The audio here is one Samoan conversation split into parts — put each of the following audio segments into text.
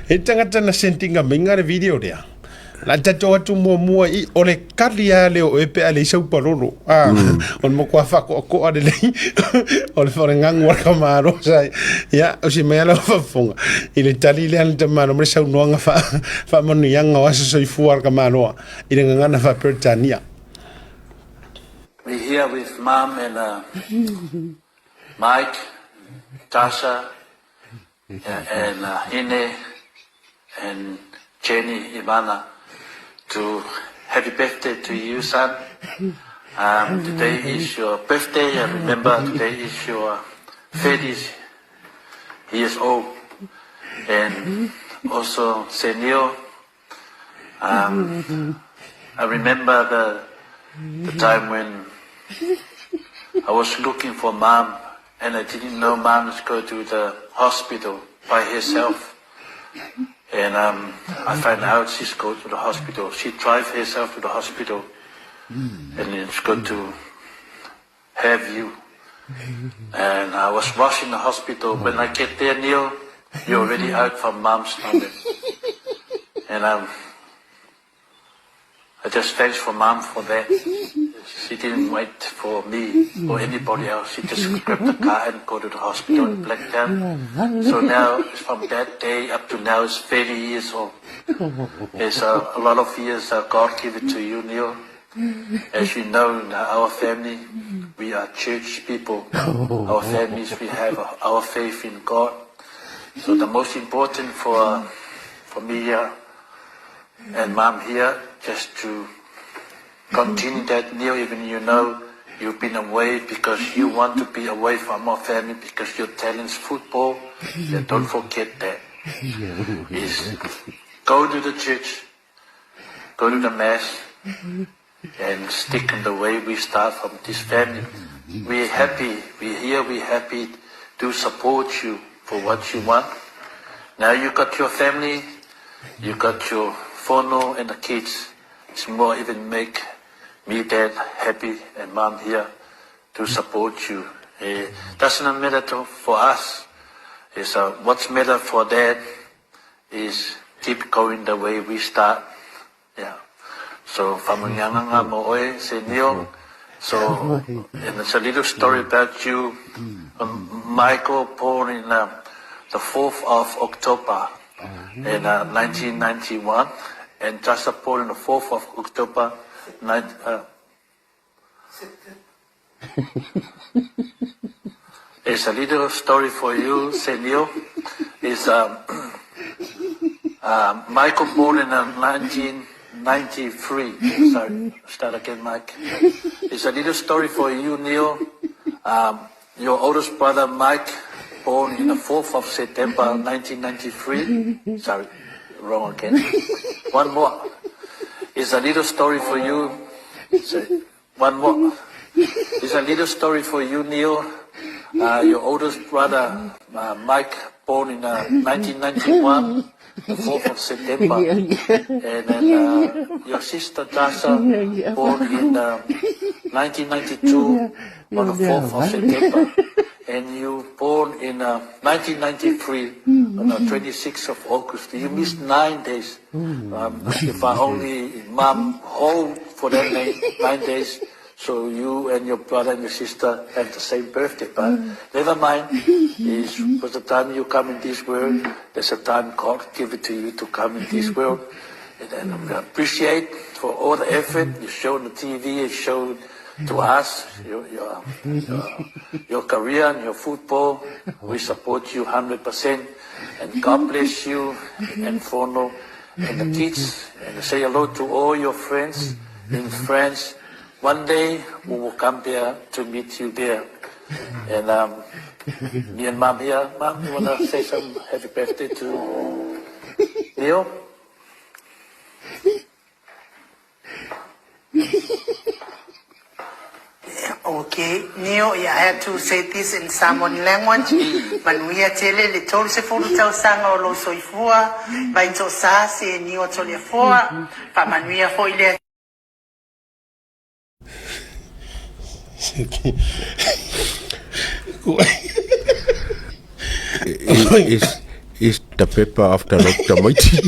E tagata na sendinga maiga le video lea. La tatou atu muamua i o le kali lava lea o oe pe a leai sau palolo. Ah, o le matua faakoakoa lelei o le o le gagu a le tamāloa sa ia o si mea lau faafofoga i le tali lea a le tamāloa ma le saunoaga faa faamanuiaga o aso soifua a le tamāloa i le gagana faa-Peretania. We here with mum and uh, Mike, Tasha, and uh, Hine, and Jenny, Ivana, to happy birthday to you, son. Um, today is your birthday, and remember today is your 30th years old. And also, Senor, um, I remember the, the time when I was looking for mom and I didn't know mom's go to the hospital by herself. And um, I found out she's go to the hospital. She drive herself to the hospital and it's good to have you. And I was rushing the hospital. When I get there, Neil, you're already out from mom's stomach. And um, I just thanks for mom for that. She didn't wait for me or anybody else. She just grabbed the car and go to the hospital in Blacktown. So now, from that day up to now, it's 30 years old. It's a, a lot of years that God give it to you, Neil. As you know, in our family, we are church people. Our families, we have our faith in God. So the most important for, for me here and mom here, just to continue that, Neil, even you know you've been away because you want to be away from our family because your talent's football. Yeah, don't forget that. Is go to the church, go to the mass, and stick in the way we start from this family. We're happy, we're here, we're happy to support you for what you want. Now you got your family, you got your whānau and the kids. It's more even make me dad happy and mom here to support you. It doesn't matter to, for us. It's uh, what's matter for dad is keep going the way we start. Yeah. So, faamanuiaga nga mo oe, se Neil. So, and it's a little story about you. Um, Michael born in uh, the 4th of October in uh, 1991, and Tasha born in the 4th of October, nine, uh, It's a little story for you, Senor. It's um, uh, Michael born in uh, 1993. Sorry, start again, Mike. It's a little story for you, Neil. Um, your oldest brother, Mike, born in the 4th of September 1993. Sorry, wrong again. One more. It's a little story for you. Sorry, one more. It's a little story for you, Neil. Uh, your oldest brother, uh, Mike, born in uh, 1991, the 4th of September. And then uh, your sister, Tasha, born in uh, 1992, on the 4th of September. And you born in uh, 1993, on the 26th of August. You missed nine days. Um, if I only mom hold for that nine, nine days, so you and your brother and your sister have the same birthday. But never mind. Is for the time you come in this world, there's a time God give it to you to come in this world. And then we appreciate for all the effort you show on the TV, you show to us, your, your, your, your career and your football. We support you 100%. And God bless you and Fono and the kids. And say hello to all your friends in France. One day we will come there to meet you there. And um, me and Mom here. Mom, you want to say some happy birthday to Neil? Okay, Neo, yeah, I had to say this in Samoan language. Manuia tele le 30 tausaga o lou soifua, vai toʻsa se Neo Toleafoa, faamanuia foi le Is, Is the pepper after lo tamaiti.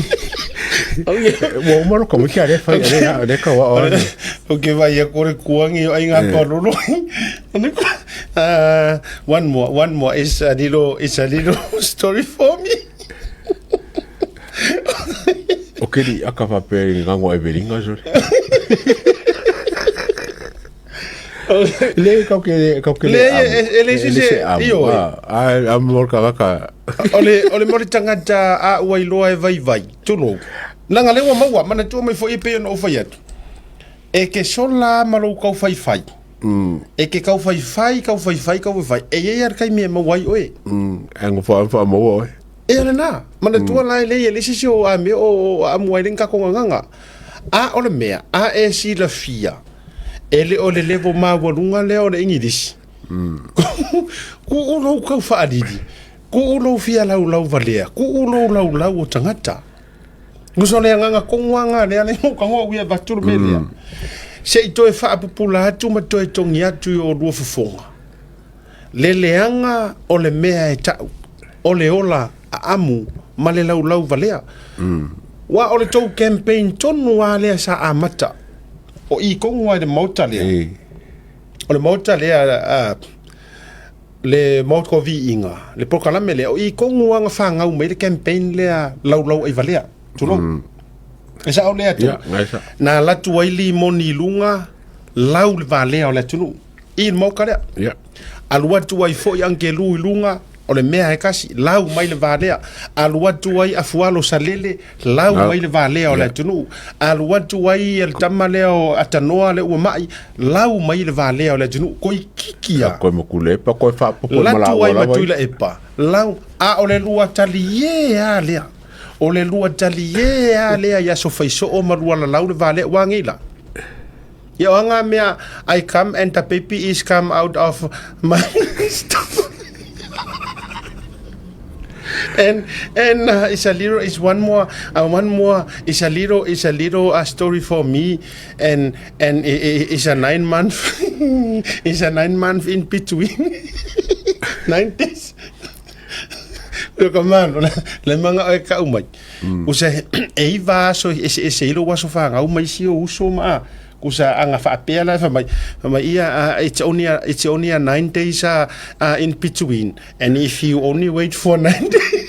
Ua uma lo tamaiti a le fai a le a le ka wa o. O ke vai a kore kuangi o ai ngā parolo. One more, one more is a little, it's a little story for me. O ke li aka fa pe ngango e veringa sore. Le kau ke kau ke le e le se se io. A a mo ka ka. O le o le mo tangata a ua iloa e vai vai. Tulou. Langa le ua maua mana tua mai foi pe no fai atu. E ke sola ma lou kau fai fai. E ke kau fai fai kau fai fai kau fai. E ia ia kai me maua ai oe. Ango fa fa maua oe. E ana nā, manatua la e lei e le sisi o a mea o a mua i le ngako nganganga. A o le mea, a e silafia, e le o le level maualuga lea o le Igilisi. Kuu lou kau faalili, kuu lou fia laulau valea, kuu lou laulau o tagata. Gusa o le agaga kogu aga lea le mo kagoa ui avatu le mea lea. Se i toe faapupula atu ma toe togi atu i o lua fofoga. Le leaga o le mea e ta'u, o le ola a'amu ma le laulau valea. Ua o le tou campaign tonu a lea sa amata. O i kogu ai le maota lea. O le maota lea a le maota o viiga, le polokalame lea, o i kogu aga fagau mai le campaign lea laulau ai valea. Tulou. E sa'o lea atu. Na alu atu ai limoni i luga, lau le valea o le atunuu. I le maoka lea. Yeah. Alu atu ai foi Angelu i luga, o le mea e kasi, lau mai le valea. Alu atu ai Afualo Salele, lau mai le valea o le atunuu. Alu atu ai le tama lea o Atanoa le ua mai, lau mai le valea o le atunuu. Koe kiki a. Koe Makulepa, koe faapopo Latu ai Matuilaepa, lau, a o le lua talie a lea. O le lua talie a lea i aso faisoo ma lua lalau le valea ua agei la. Ia o anga mea, I come and the baby is come out of my stomach. And and it's a little, it's one more, one more, it's a little, it's a little story for me, and and it's a 9 month, it's a 9 month in between, 9 days. Ka malo le manga e ka umai. Usa e iva aso e se se ilo aso whangau mai si o uso ma kusa anga whaapea la fa mai fa mai ia, it's only a 9 days in between, and if you only wait for 9 days.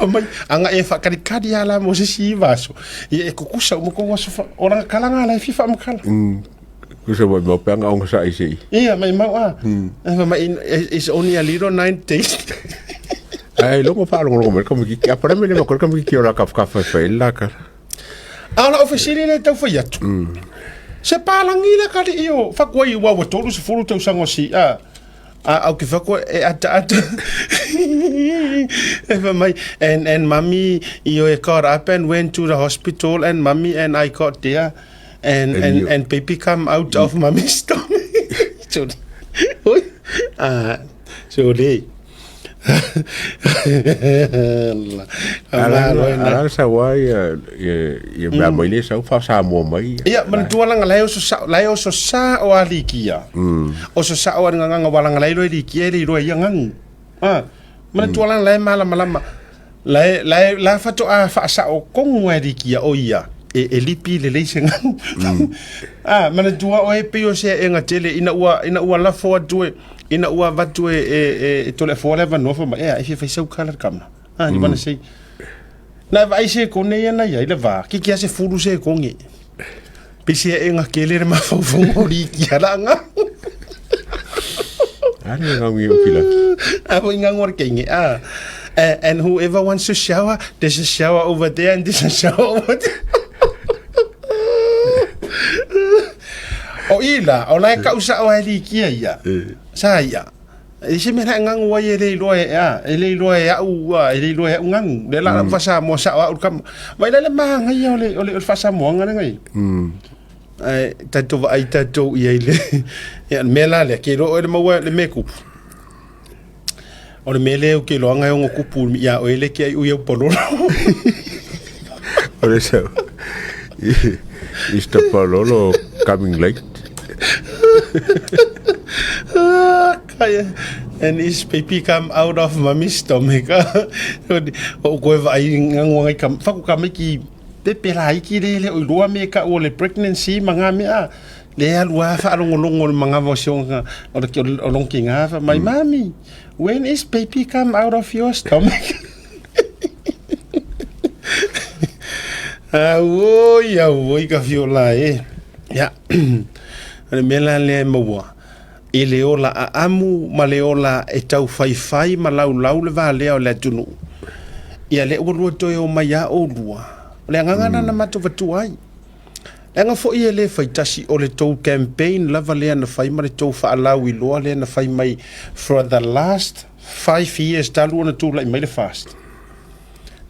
O mai anga e whakarikari ala mo se si vaso ia e kukusa o mo aso o ranga kalanga la e fifa makala. Kusa mai mau peanga onga sa isi. Ia mai mau a e fa mai it's only a little 9 days. Ai longo fa longo longo mai ka miki a para me le makor ka miki ora ka ka fa fa la ka. A o lau fesili le tau fai atu. Se palangi le kali io, fakua i ua ua 30 tausaga o si, a, a au ke fakua e ata ata. E fa mai, and mommy, io e got up and went to the hospital and mommy and I got there and, and, and baby come out of mommy's stomach. So, oi, ah, so le. Ala sa wa ia ia mea mai le sau fa sa mo mai. Ia manatua langa lai o so sa lai o so sa o alikia. O so sa o nganga walanga lai lo likia le ro ia ngangu. Ah, manatua langa lai mala malama. Lai lai la fato a fa sa o kongu e likia o ia. E e lipi le le se ngangu. Ah, manatua o e pe o se e ngatele ina ua lafo atu e ina ua vatu e e e tole fo le va no fa ma e e fi sau kala kama. Ah, ni bana sei. Na vai se kone ia na ia i le va. Ki kia se furu se konge. Pisi e nga kele re mafaufongo ri ki ala nga. Ari ngangu o kila. A voi nga ngor kenge. Ah. And whoever wants to shower, there's a shower over there and there's a shower over there. O ila, o lai ka usa o ali kia ia. Sa ia. E se mea ngangu ai e le iloa e a, e le iloa e au, e le iloa e au ngangu. Le la fasa mo sa au kam. Vai le ma ngai o le o le fasa mo nga le ngai. Ai tatou vaai tatou i ai le ia le mea la lea ke iloa oe le maua le mea kupu. O le mea lea ou te iloaga e ono kupu ia oe le ke ai ui au palolo. O le sau. Is the palolo coming late? Ah, kai And is baby come out of mommy's stomach. O koe vaai ngagoaga i ka faku ka maiki pepe laiki le le o iloa me ka o le pregnancy ma ngā mea le alu a whaalongolongo le mangava o sionga o le o longi ngā fa mai mami when is baby come out of your stomach. Auoi auoi ka fiola e ia o le mea la lea e maua i le ola aamu ma le ola e taufaifai ma laulau le valea o le atunuu. Ia lea ua lua toe o mai a oulua. O le agaga lena na matou vatua ai. Leaga foi e le faitasi o le tou campaign lava lea na fai ma le tou faalauiloa lea na fai mai for the last 5 years talu ona tulai mai le FAST.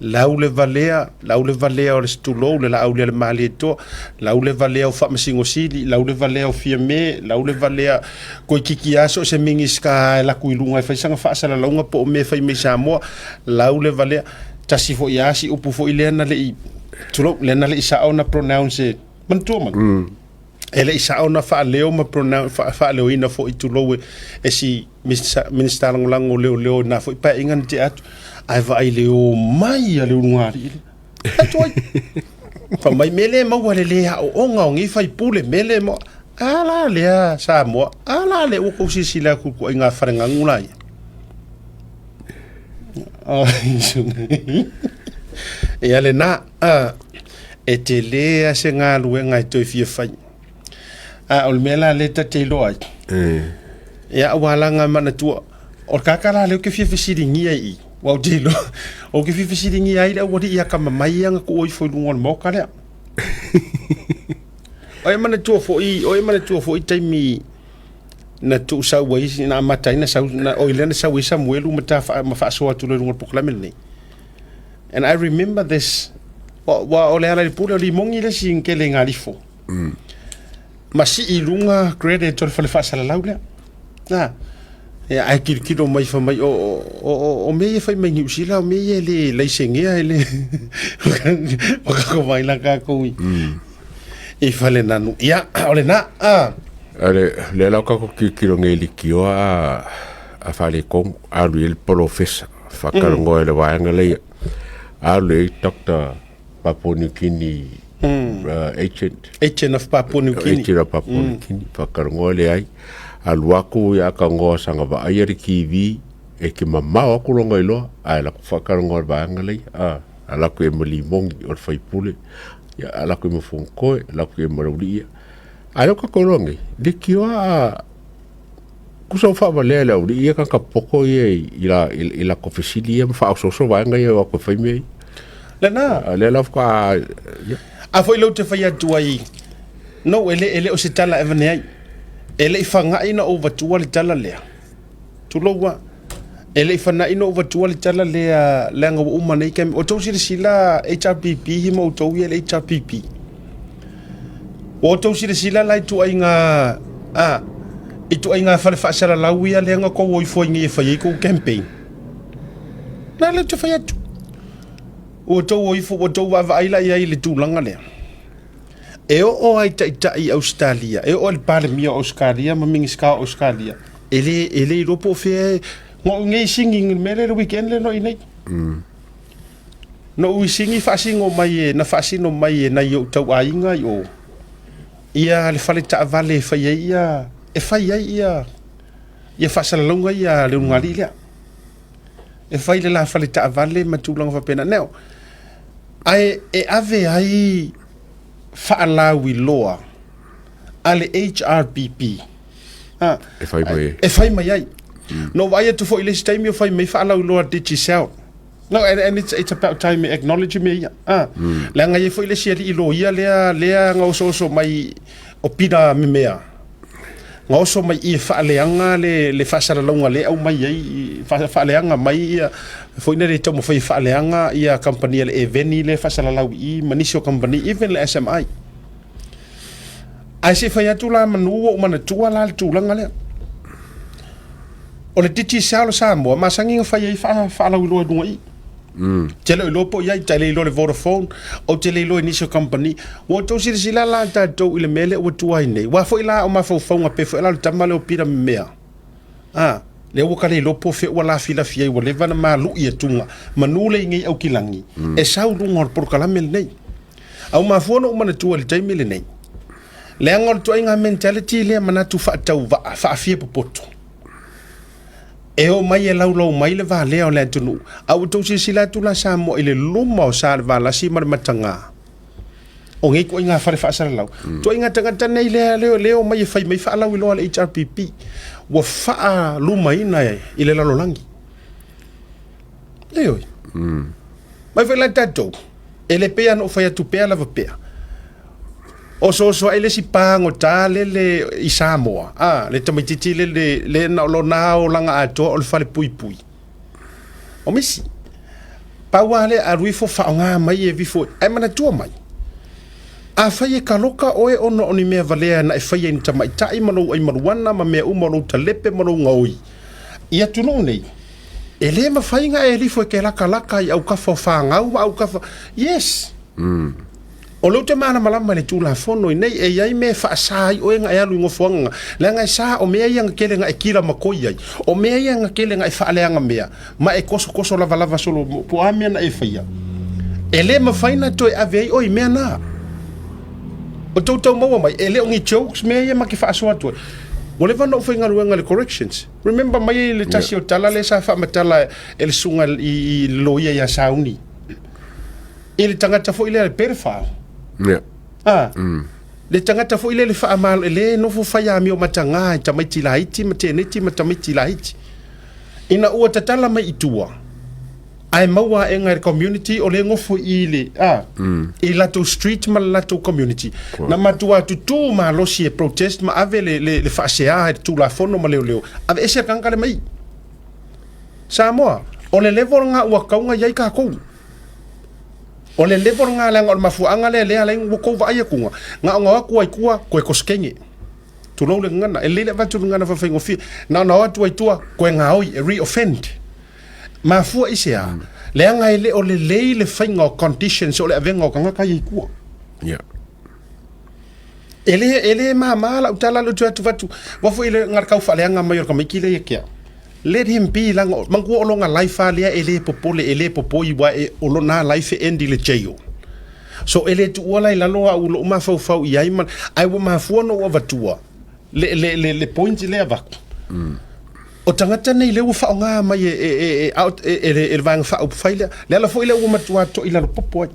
Lau le valea, lau le valea o le tulou le laau lea le Malietoa, lau le valea o Faamasino Sili, lau le valea o Fiame, lau le valea koikiki a so o se Minisita e laku i luga e fai sana faasalalauga po o mea e fai mai Samoa, lau le valea. Tasi foi a si upu foi lea na lei, tulou, lea na lei sao na pronounce, manatua mai? E lei sao na faaleo ma pronounce, faaleoina foi tulou e si Minisita Lagolago o Leoleo i na foi paeaiga na tea atu, ae vaai le omai a le ulugalii lea. Atu ai. Fai mai me le maua le le aooga o nei faipule, me le maua. A la lea Samoa, a la lea ua kou silasila atu i ituaiga falegagu la ia. Ia lena, e tele lava se galuega e toe fia fai. A o le mea la lea ta te iloa ai, ia ua alaga manatua, o le kaka la lea ou te fia fesiligia i i, aua ou te iloa, ou te fia fesiligia ai le aualii akamamai ia na tuua ifo i luga o le maota lea. O e manatua foi, o e manatua foi taimi na tuusau ai, na amata ai na sau, na, oi lea na sau ai Samuelu ma ta ma faasoa atu loa i luga o le polokalame lenei. And I remember this, ua o le ala i le pule o Limogi le isi tele i ngā lifo. Ma sii i luga credit o le fale faasalalau lea. Na, ia, ae kilokilo mai fai mai, o mea ia e fai mai Niu Sila, o mea ia e le laisengea, e le... O kako mai la kākou i, i fale nanu. Ia, o lena, a. Ale, lea la o kako kilokilo nei likioa a Faletonu, alu i ai le polofesa, whakalongoa i le vaega leia. Alu i ai Dr. Papua New Guinea agent. Agent of Papua New Guinea. Agent of Papua New Guinea, whakarongoa le ai. Alu aku ia ka ngoa sanga vaai le TV, e ke mamao aku longa iloa, ae la ku whakarongoa le vaega leia. A, ala ku e ma limongi o le faipule, ia ala ku e ma fonkoe, ala ku e ma laulia. Ae leo ka koroa nei, le kioa a kusa o faavalea le aualii ia kaka poko ia i la i la kofesili ia ma faaososo vaega ia o aku e fai mea ia. Lena. A lea la faatoa ia. A foi lou te fai atu ai, no e le e le o se tala e avane ai. E le i faga'i na ou avatua le tala lea. Tulou a. E le i fana'i na ou avatua le tala lea leaga ua uma nei taimi. O tou silasila HRPP hi ma outou ia le HRPP. Ua outou silasila la i ituaiga a ituaiga fale faasalalau ia lea na tou o ifo ai nei e fai ai tou campaign. Na lea ou te fai atu. Ua outou o ifo, ua outou vaavaai la i ai i le tulaga lea. E oo lava i taitai Ausetalia, e oo i le Palemia o Ausetalia ma Minisita o Ausetalia, e le, e le iloa po o fea e... Na ou nei sigi i le mea lea i le weekend lea na i nei. Na ou i sigi faasino mai e, na faasino mai e nai ou tauaiga i o, ia le fale taavale e fai ai ia, e fai ai ia, ia faasalalauga ia a le ulugalii lea. E fai le la fale taavale ma tulaga faapena. Now, ae e ave ai faalauiloa a le HRPP a, E fai mai ai. E fai mai ai. Na ou vaai atu foi i le isi taimi o fai mai faalauiloa a Digicel. No, and it's about time e acknowledge mea ia. Ah, leaga e i ai foi le isi alii loia lea, lea na osooso mai o Pita Memea. Na oso mai i e faaleaga le faasalalauga lea e aumai ai, faaleaga mai ia, foi lea e taumafai e faaleaga ia kamupani a le Eveni lea e faasalalau i i ma nisi o kamupani, even le SMI. Ae se i fai atu la manu ua ou manatua la le tulaga lea. O le Digicel o Samoa, masani ona fai ai faalauiloa i luga i i. Te le o iloa po o i ai, te le iloa i le Vodafone, ou te le iloa i nisi o kamupani. Ua outou silasila la tatou i le mea lea ua tuai nei. Aua foi la o mafaufauga pei foi la o le tama lea o Pita Memea. A, Lea ua ka le iloa po o fea ua lafilafi ai, ua leva ona malu'i atuga manu le inei aukilagi e sau luga o le polokalame lenei. A ua mafua ona ou manatua i le taimi lenei, leaga o le ituaiga mentality lea manatu faatauvaa, faafia popoto. E o mai e laulau mai le valea o le atunuu, a ua tou silasila atu la Samoa i le luma o Salevalasi ma le Mataga o nei ituaiga fale faasalalau. Ituaiga tagata nei lea lea lea o mai e fai mai faalauiloa a le HRPP ua faalumaina i le lalolagi. Ioe. Mai foi la tatou, e le pei lava ona ou fai atu pea lava pea. Osooso ai le isi pagota lele i Samoa, a, le tamaitiiti lele le na o lona olaga atoa o le falepuipui. O misi. Pau lava lea, alu ifo faaaoga mai e vifo, ae manatua mai, afai e kaloka oe ona o ni mea valea na e faia i ni tamaitai ma lou aimaluana ma mea uma o lou talepe ma lou gaoi i atunuu nei, e le mafai ona e lifo e te lakalaka i aukafa o fanau ma aukafa. Yes! O lea ou te malamalama i le Tulafono i nei, e i ai mea e faasa ai oe na e alu i nofoaga na, leaga e sa o mea ia na tele na e kila makoi ai, o mea ia na tele na e faaleaga mea, ma e kosokoso lavalava solo po o a mea na e faia. E le mafai na toe ave ai oe i mea na. O tou tau maua mai, e le o ni jokes mea ia ma te faasoa atu ai. Ua leva ona ou faigaluega i le corrections. Remember mai ai le tasi o tala lea sa faamatala e le susuga i le loia ia Sauni. I le tagata foi lea le pedophile. Yeah. Ah. Le tagata foi lea le faamalo e le nofo fai amio mataga i tamaiti laiti ma teneti ma tamaiti laiti. Ina ua tatala mai i tua, ae maua aega e le community o le nofo i le a i latou street ma le latou community. Na matua tutū malosi e protest ma ave le, le, le faasea i le Tulafono ma leoleo, aveese le tagata le mai. Samoa, o le level lena ua tatau ona i ai tatou. O le level lena leaga o le mafuaaga lea lea alai ua tou vaai atuga, na ona o atu ai tua toe kosekenge. Tulou le gagana, e lelei le avatu le gagana faafaigofie, na ona o atu ai tua toe gaoi e re-offend. Mafua i se a? Leaga e le o lelei le faiga o conditions o le avega o tagata ia i tua. Yeah. E le, e le māmā lau tala le tu atu vatu. Wa foi le ngar kau faaleaga mai o le tamaiti lea ia ke au. Let him be leaga manatua o lona life a lea e le popole e le popoi wa e o lona life e end i le jail. So e le tuua la i lalo au lou mafaufau i ai ma ae ua mafua ona ou avatua le le le le point lea avatu. O tagata nei lea ua faaaoga mai e e e e e le e le Vaega Faaupufai lea. Le ala foi lea ua matua to'i lalo popo ai.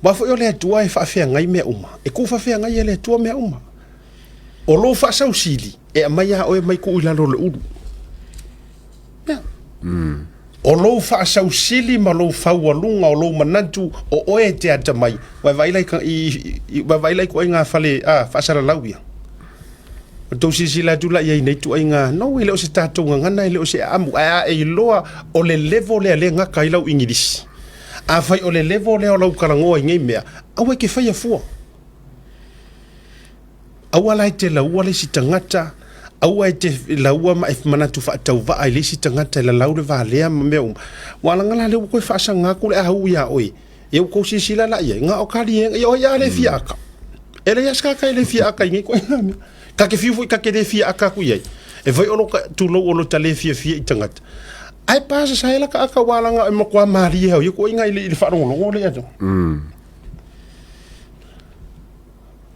Aua foi o le Atua e faafeagai mea uma, e tuufaafeagai e le Atua mea uma. O lou faasausili, e aumai lava oe mai tuu i lalo o le ulu. Ia. O lou faasausili ma lou faualuga o lou manatu o oe e te atamai, ua e vaai la i, i, ua e vaai la i ituaiga fale a, faasalalau ia. O tou silasila atu la i ai nei ituaiga, no, e le o se tatou gagana, e le o se aamu, ae a e iloa o le level lea lea e gata ai lau Igilisi. Afai o le level lea o lau talanoa i nei mea, aua e te faia fua. Aua la e te laua le isi tagata, aua e te laua ma e manatu faatauvaa i le isi tagata e lalau le valea ma mea uma. Ua alaga la lea ua toe faasaga atu le au iā oe. Ia ua tou silasila la i ai, na o kaliega, ia o ai a le fia aka. E leai lava se tagata e le fia aka i nei ituaiga mea. Ta te fiu foi ta te le fia aka atu i ai. E fai o lo ta, tulou o lo ta le fiafia i tagata. Ae pa sasae la ta aka ua alaga e matua malie au ia ituaiga i le, i le faalogologo lea atu.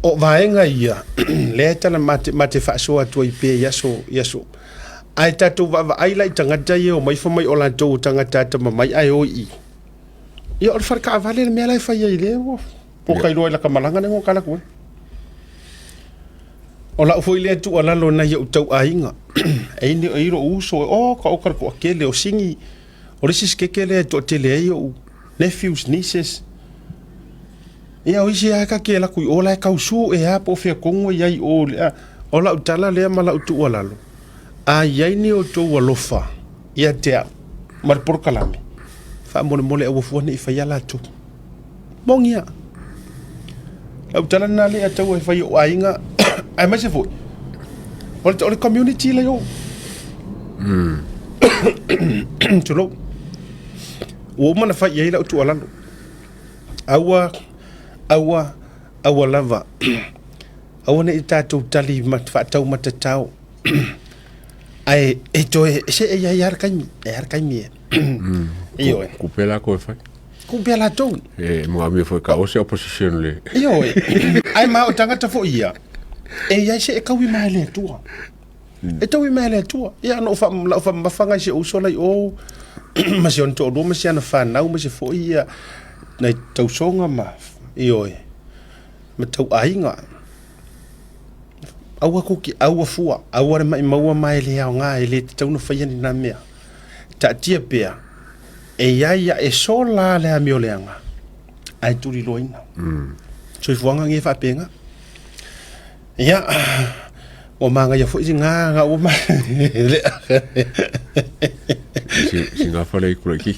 O vaega ia, lea e tala ma te, ma te faasoa atu ai pea i aso, i aso. Ae tatou vaavaai la i tagata ia e omai fai mai o latou o tagata atamamai ae o i i. Ia o le fale taavale le mea la e fai ai lea ua po ka iloa i lata malaga lea na tala atu ai. O lau foi lea tuualalo i nai ou tauaiga, e i ai lou uso, oh ka oka le toatele o sigi, o le isi sikeke lea e toatele ai ou nephews, nieces. Ia o isi lava ta te alu atu i o la e tausu ea po o fea tonu e i ai i o le a. O lau tala lea ma lau tuualalo, a i ai ni outou alofa ia te au ma le polokalame, faamolemole aua fua ne i faia latou. Moni lava. Lau tala lena lea tau e fai i ou aiga aemaise foi o le community la i o. Tulou. Ua uma ona fai i ai lau tuualalo. Aua, aua, aua lava, aua ne i tatou tali faataumatatao. Ae e toe se e iai lava le taimi, e iai le taimi e. Ioe. Kupe lakou e fai. Kupe latou. E manaomia foi ka ose opposition le. Ioe. Ae ma o tagata foi ia, e iai se e taui mai le Atua. E taui mai le Atua. Ia na ou fa lau faamamafaga i si ou uso la i o ma si ona toalua ma si ana fanau ma se foi ia nai tausoga ma ioe ma tauaiga. Aua kou te aua fua, aua le maʻimau ma e le aoga, e le tatau ona faia ni na mea. Taatia pea, e iai ia e sola le amioleaga, ae tuliloaina. Soifuaga nei e faapena. Ia, ua manaia foi siga ga ua Siga fale i kula kiki.